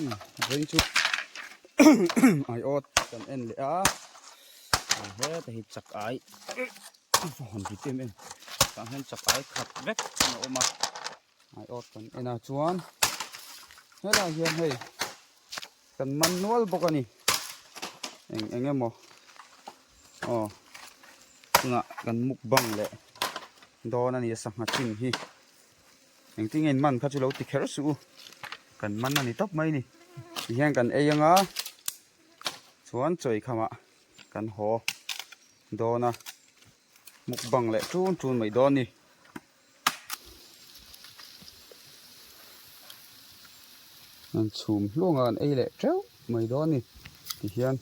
Vawiin chu aiawt kan en leh a heta hi chak ai han ri em em tah hian chak ai khat vek a awm a aiawt kan en a chuan helaiah hian hei kan man nual bawk a ni eng eng emaw aw tunah kan mukbang leh dawn a ni a sangha chin hi. Engtin nge in man kha chu lo ti kher suh u, kan man a ni tawp mai ni. Tihian kan ei anga chuan chawi khamah kan haw dawn a, mukbang leh tun tun mai dawn a ni. An chhum hluang a kan ei leh teuh mai dawn a ni tihian.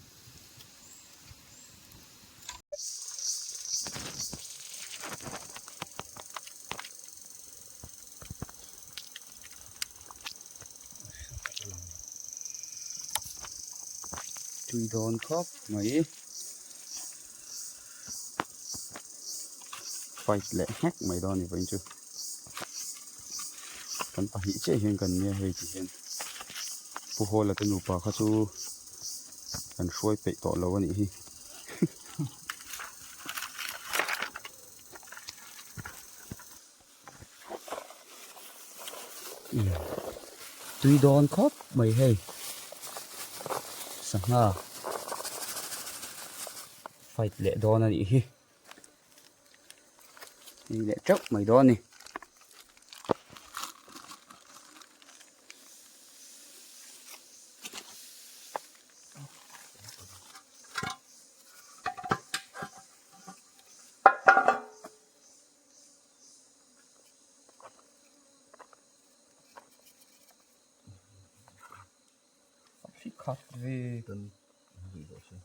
Tui dawn khawp mai fight leh nghek mai dawn a ni vawiin chu kan pahnih chiah hian kan nia hei ti hian Pu Hawla te nupa kha chu. Kan hruai peih tawh lo a nih hi. Tui dawn khawp mai hei. Sangha fight leh dawn a nih hi. Tui leh teuh mai dawn a ni. Khat ve kan ri rawh se.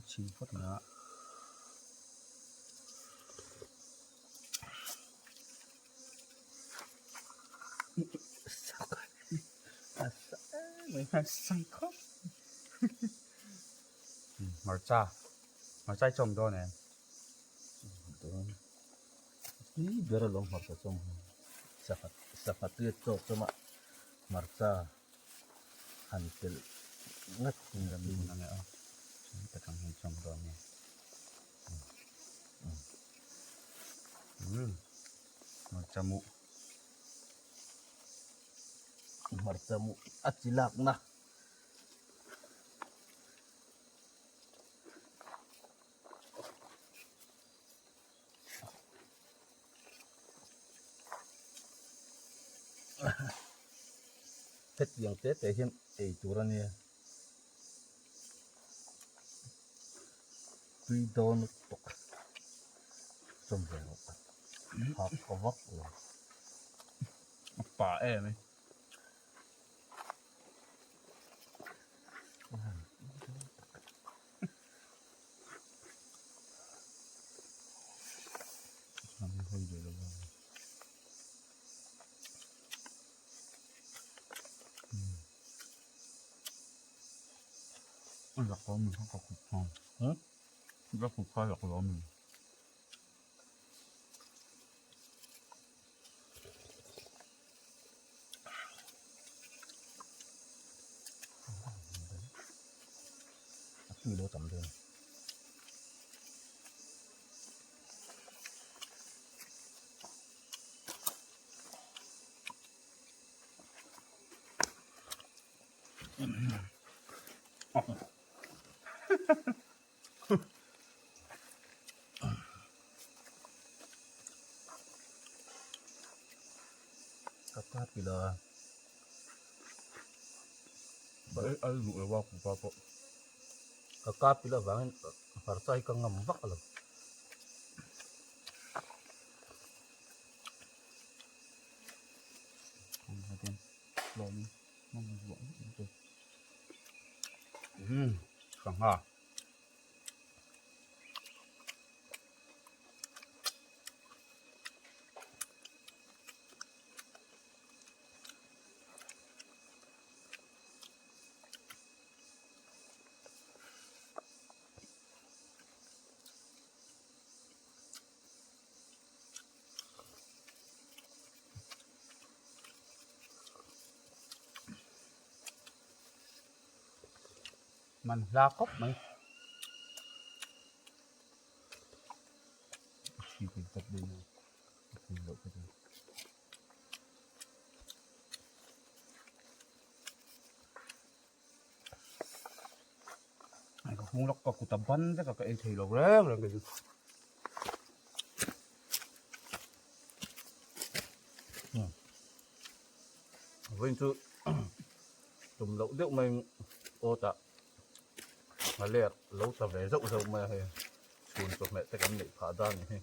Chhin phawt mai a. Hmarcha hmarcha i chawm dawn em? Tui ber alawm hmarcha chawm hi sangha sangha tui a chawk chawm a hmarcha han telh ngat in ram hun a nia chuan ka tang hian chawm dawn nia hmarcha mu. Hmarcha mu a chi lak na. Hetiang te te hian ei tur a nia. Tui dawn lutuk chawm ve rawh hak ka vak lo. A pa em e. A tui lo tam dawn. Ka kap ila. Al duh lo a kupa pawh. Ka kap ila vangin hmarcha hi ka ngam vak lo. Sangha. Man hla khawp mai. Ka hung lawk ka kut a ban vek a ka ei thei lo reng reng kei chu. Vawiin chu tum loh deuh maiin awt ah nghaler lo ta ve zauh zauh mai a hei chhun chawhmeh te kan neih phah dan hi.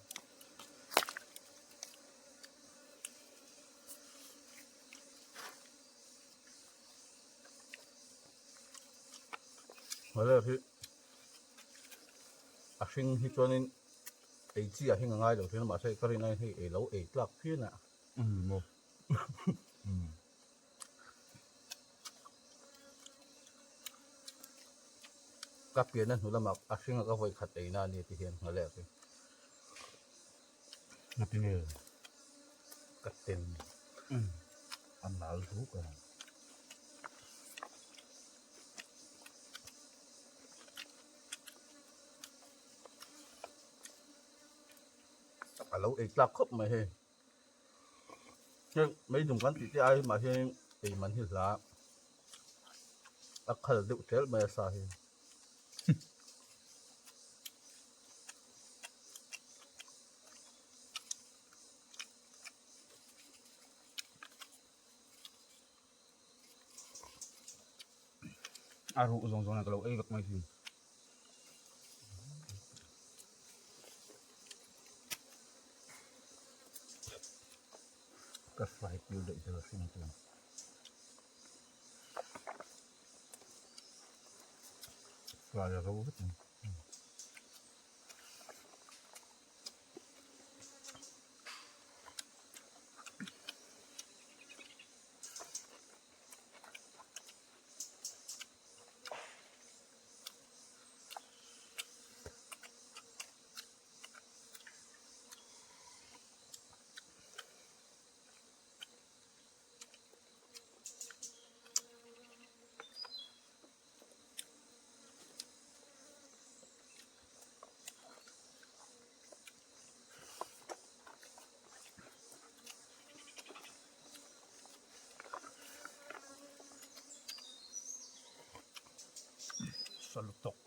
Nghaler hi a hring hi chuanin ei chi ah heng a ngai lo thin a mahse ka rin aiin hei ei lo ei tlak phian a. Maw. Ka pianna hnu lamah a hringa ka vawi khat eina a ni ti hian nghaler hi. Ngatinge? Ka ten a nal duk a. A lo ei tlak khawp mai hei. Heng meidum kan tih te ai mah hian ei man hi hla a khal deuh tel mai a sa hi. A ruh zawng zawng in ka lo ei vek mai thin. Ka fry tir daih zel a hring chuan. Fry a ro vek ang. Salutok.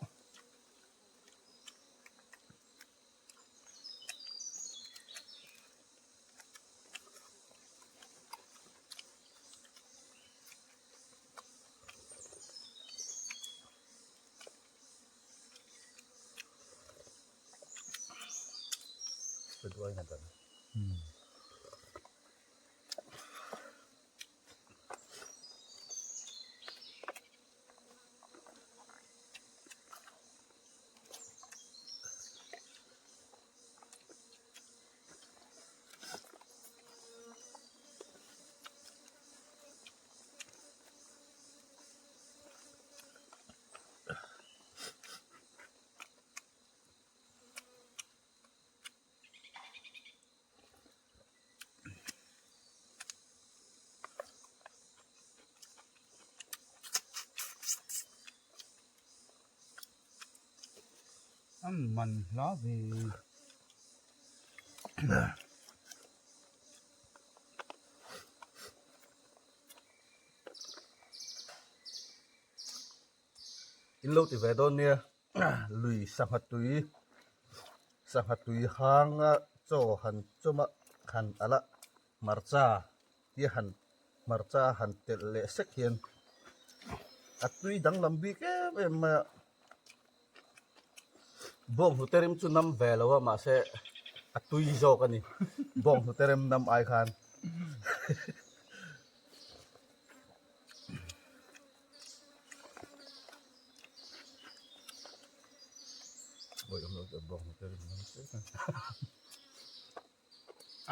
An man hla ve. In lo ti ve dawn nia lui sangha tui sangha tui hanga chaw han chawm a han alh a hmarcha tia han hmarcha han telh leh sek hian a tui danglam bik em em mai a bawnghnute rim chu nam ve lo a mahse a tui zawk a ni bawnghnute rim nam ai khan.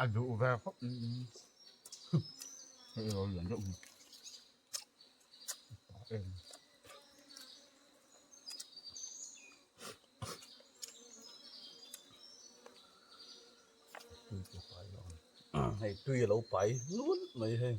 A duh ve khawp hei ro lian deuh hi em hei tui a lo pai nul mai hei.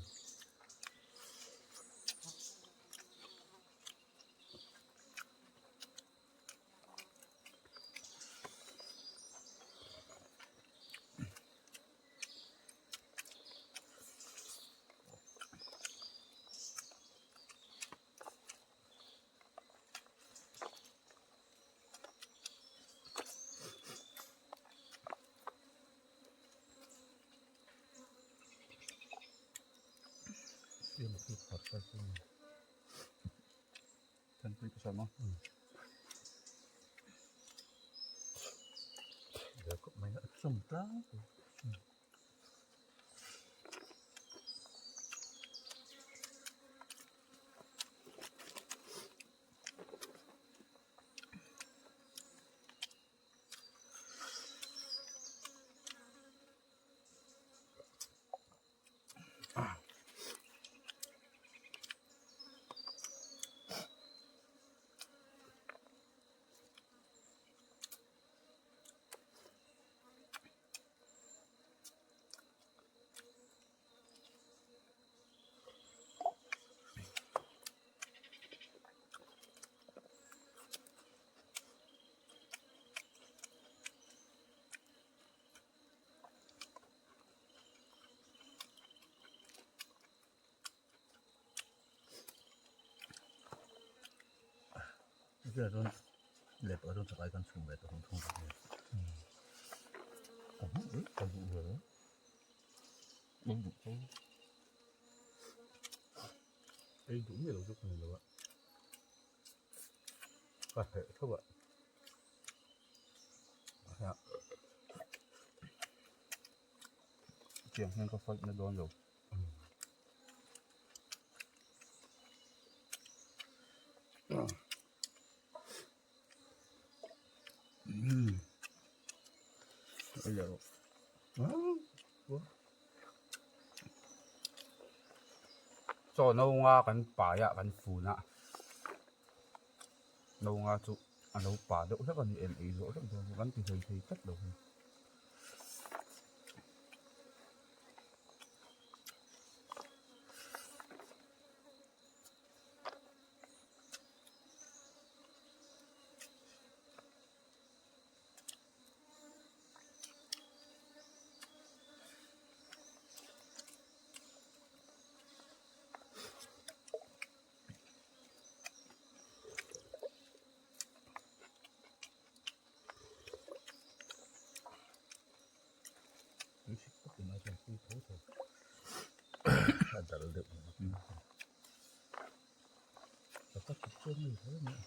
Thanpui ka sam a. Ei duh miah lo chu ka ni lo a, ka heh tho a. Tiang hian ka fight na dawn lo. Chaw no nga kan pai a kan fun a no nga chu a lo pa deuh hlek a ni em ei zawh hlek dawn kan ti hlei thei tlat lo hi. A dal deuh a ka chuan mai hle mai a.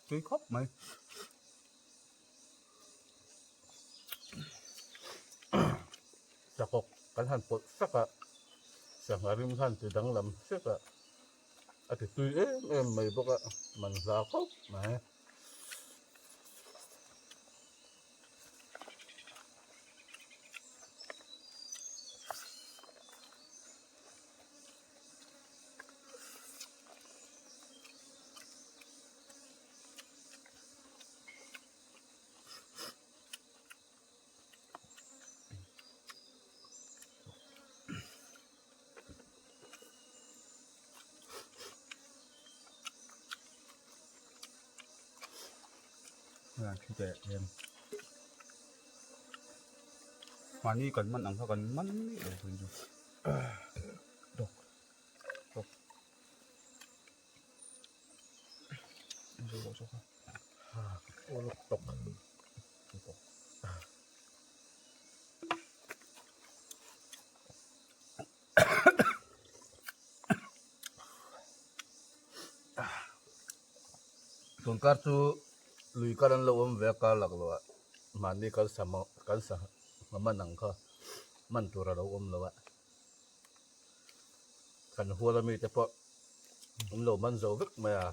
Tui khawp mai. Chakawk kan han pawlh sak a, sangha rim khan ti danglam hrek a, a ti tui em em mai bawk a, man hla khawp mai. Mahni kan man ang kha kan man miah lo thung chu. Dawk dawk tawk. Tunkar chu lui kal an lo awm ve a kar lak lo ah mahni kan sa kan sa man ang kha man tur a lo awm lo a kan hual ami te pawh an lo man zo vek mai a.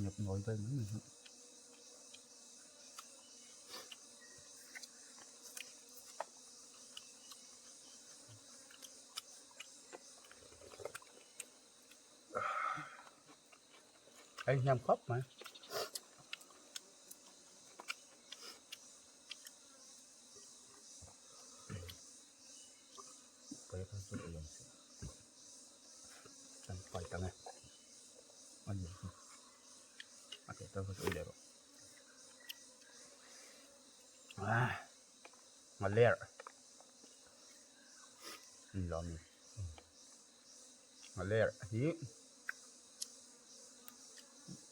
Nhập ngồi đây mấy mình Anh nhầm khóc mà. Ngaler lawm ngaler hi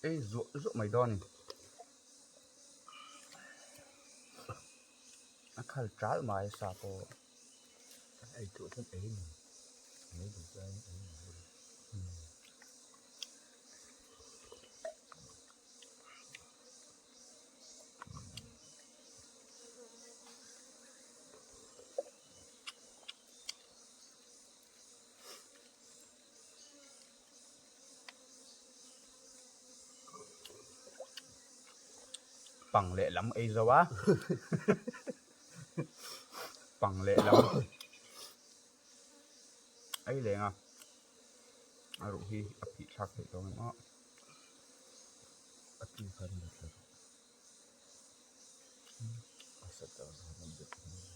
ei zuah zuah mai dawn a ni a khal ṭal mai a sa pawh ei duh chuan ei ni ei duh chuan ei ni. Pang lehlam ei zo a pang lehlam ei leng a a ruh hi a phih thlak theih tawh ang a. A tui khan la thla rawh. A sa ta zan a bet hmel.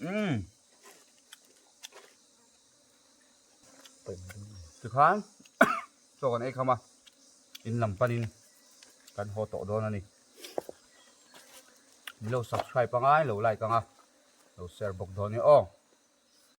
Umm tikhan chaw kan ei kham a in lam panin kan haw tawh dawn a ni min lo subscribe anga in lo like anga lo share bawk dawn nia aw.